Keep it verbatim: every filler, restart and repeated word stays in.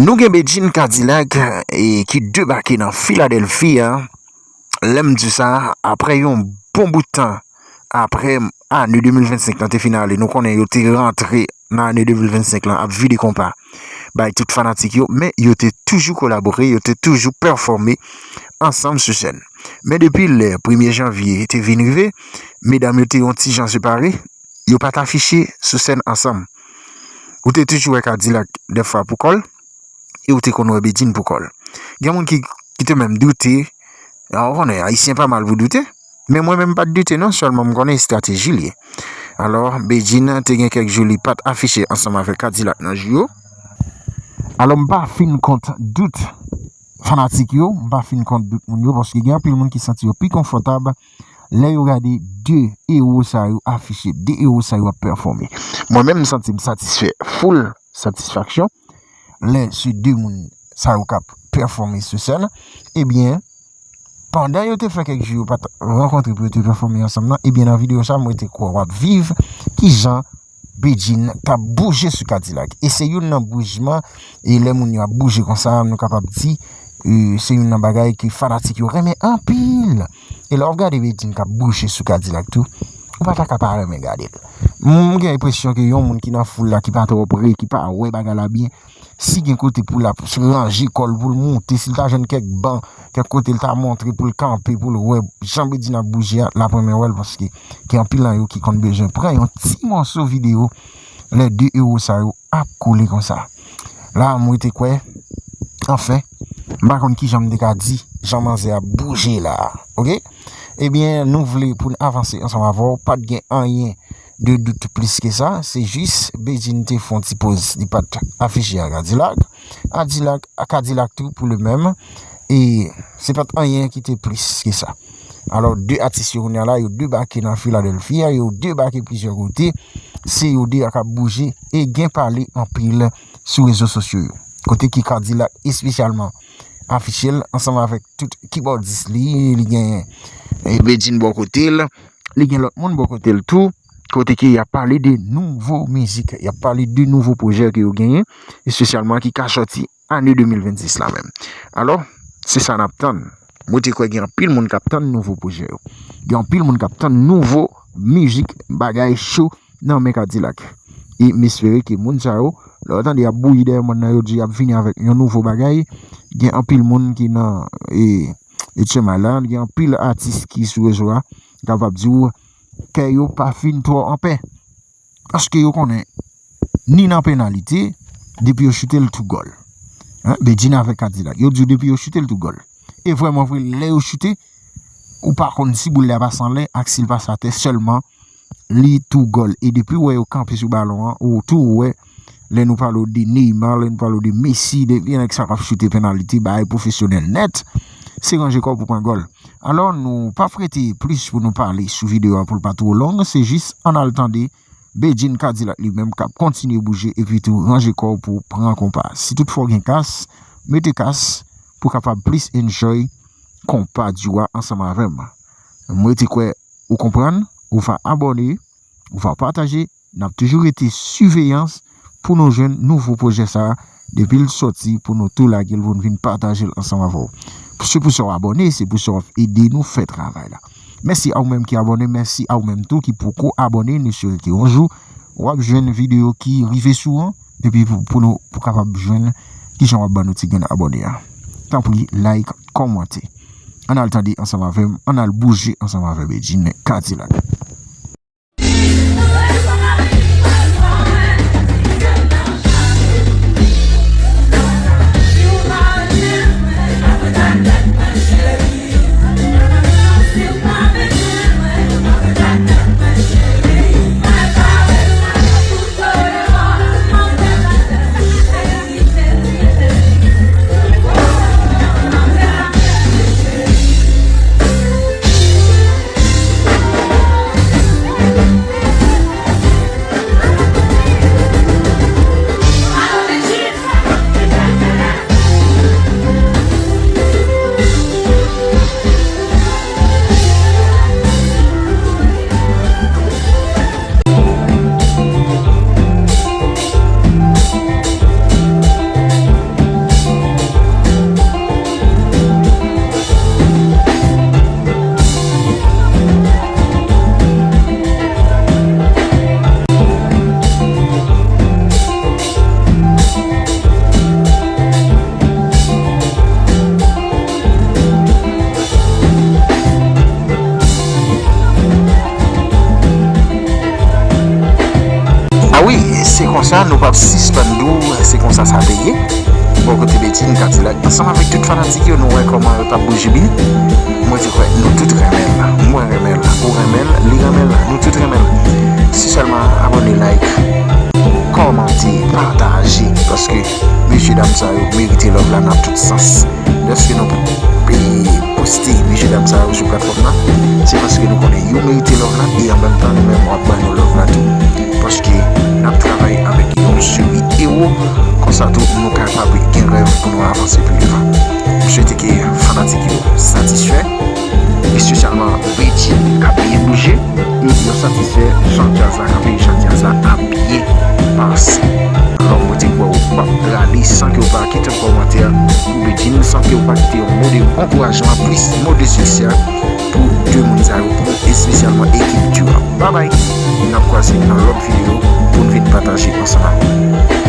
Nou gen Bedjine Kadilak e ki debake nan Filadèlfi a. Lè m di sa, apre yon bon bout tan, apre ane de mil vennsenk lan te fin ale, nou konnen yo te rantre nan ane de mil vennsenk lan ap vide konpa bay tout fanatik yo, men yo te toujou kolabore, yo te toujou pèfòme ansanm sou sèn. Men depi lè premye janvye te vin rive, medam yo te yon ti jan separe, yo pa t afiche sou sèn ansanm. Ou te toujou wè Kadilak dèfwa pou kò l, e ou te konn wè Bedjine pou kò l. Gen moun ki, ki te menm doute, a, ou konnen, Ayisyen pa mal pou doute, men mwen menm m pa t doute non, sèlman m konnen estrateji l ye. Alò, Bedjine te gen kèk jou li pa t afiche ansanm avèk Kadilak nan jou yo. Alò, m pa fin kont dout fanatik yo, m pa fin kont dout moun yo, paske gen anpil moun ki santi yo pi konfòtab lè yo gade de ewo sa yo afiche, de ewo sa yo ap pèfòme. Mwen menm, m santi m satisfè, full satisfaction, lè se de moun sa yo k ap pèfòme sou sèn, ebyen, pandan yo te fè kèk jou yo pa t rankontre pou yo te pèfòme ansanm nan, ebyen, nan videyo sa, mwen te kwè w ap viv kijan Bedjine t ap bouje sou Kadilak. E se youn nan boujman, e lè moun yo ap bouje konsa, nou kapab di, e, se youn nan bagay ke fanatik yo renmen anpil. E lè w ap gade Bedjine k ap bouje sou Kadilak tou, ou pa ta ka pa renmen gade l. M gen enpresyon ke yon moun ki nan foul la, ki pa twò pre, ki pa wè bagay la byen, si gen kote pou l ap ranje kò l, pou l moute, si l ta jwenn kèk ban, kèk kote l ta montre pou l kanpe, pou l wè jan Bedjine ap bouje a, l ap renmen wè l, paske gen anpil nan yo ki konn bezwen pran yon ti mòso videyo lè de ewo sa yo ap kole konsa. La, mwen te kwè, anfen, m pa konn kijan m te ka di, jan manzè ap bouje la a, oke? Ebyen, nou vle pou n avanse ansanm avè w, pa t gen anyen de dout plis ke sa, se jis Bedjine te fè yon ti poz, li pa t afiche a Kadilak, Kadilak, a Kadilak tou pou li menm, e se pa t anyen ki te plis ke sa. Alò, de atis yo kounye a la, yo debake nan Filadèlfi a, yo debake plizyè kote, se yo de a k ap bouje e gen pale anpil sou rezo sosyo yo. Kote ki Kadilak espesyalman afiche l ansanm avèk tout kibòdis li, li gen, e, Bedjine bò kote l, li gen lòt moun bò kote l tou, kote ke y ap pale de nouvo mizik, y ap pale de nouvo pwojè ke yo genyen, espesyalman ki ka sòti ane de mil vennsis la menm. Alò, se sa n ap tann. Mwen te kwè gen anpil moun k ap tann nouvo pwojè yo. Gen anpil moun k ap tann nouvo mizik, bagay cho nan men Kadilak. E m espere ke moun sa yo, lè w tande y ap bouyi dèyè mòn nan, yo di y ap vini avèk yon nouvo bagay, gen anpil moun ki nan, e, Etchenmay la, gen anpil atis ki sou rezo a, kapab di w, kè yo pa fin twò anpè. Paske yo konnen, ni nan penalite, depi yo choute l tou gòl. Hein, Bedjine avèk Kadilak. Yo di w depi yo choute l tou gòl. E vrèman vre, lè yo choute, ou pa konn si boul la pase anlè ak si l pase atè, sèlman li tou gòl. E depi w wè yo kanpe sou balon an, ou tou wè, lè nou pale w de Neymar, lè nou pale w de Messi, de, de nèg sa k ap choute penalite, bagay pwofesyonèl nèt, se ranje kò w pou pran gòl. Alò, nou p ap rete plis pou nou pale sou videyo a pou l pa twò long, se jis ann al tande Bedjine Kadilak li menm k ap kontinye bouje epi tou ranje kò w pou w pran konpa. Si toutfwa w gen kas, mete kas pou w kapab plis enjoy konpa di w a ansanm avè m. Mwen te kwè ou konprann, ou va abòne, ou va pataje, n ap toujou rete siveyans pou nou jwenn nouvo pwojè sa a, depi l sòti pou nou tou lage l pou n vin pataje l ansanm avè w. Se pou sa w abòne, se pou sa w ap ede nou fè travay la. Mèsi a ou menm ki abòne, mèsi a ou menm tou ki poko abòne, nou swete ke yon jou w ap jwenn videyo ki rive sou an, epi pou, pou nou, pou kapab jwenn kijan w ap ban nou ti grenn abòne a. Tanpri, like, kòmante. Ann al tande ansanm avè m, ann al bouje ansanm avè Bedjine Kadilak. Sa, nou p ap sispann di w, se konsa sa te ye. Bò kote Bedjine, Kadilak, ansanm avèk tout fanatik yo, nou wè kòman yo t ap boujibili. Mwen di kwè, nou tout renmen l. Mwen renmen l, ou renmen l, li renmen l, nou tout renmen l. Se sèlman abòne, like, kòmante, pataje, paske mesye dam sa yo merite love la nan tout sans. Lèske nou pe- poste mesye dam sa yo sou platfòm nan, se paske nou konnen yo merite love la, e an menm tan nou menm w ap ban nou love la tou. Paske n ap travay avèk yon seri ewo, konsa tou nou kapab gen rèv pou nou avanse pi devan. M swete ke fanatik yo satisfè, espesyalman Bedjine k ap byen bouje, e yo satisfè jan djaz la kanpe, jan djaz la ap byen pase. Alò, mwen di kwè ou p ap rale san ke w pa kite yon kòmantè pou Bedjine, san ke w pa kite yon mo de ankourajman, plis mo de siksè pou de moun sa yo, pou espesyalman ekip Diwa. Babay, n ap kwaze nan lòt videyo pou n vin pataje ansanm avè w.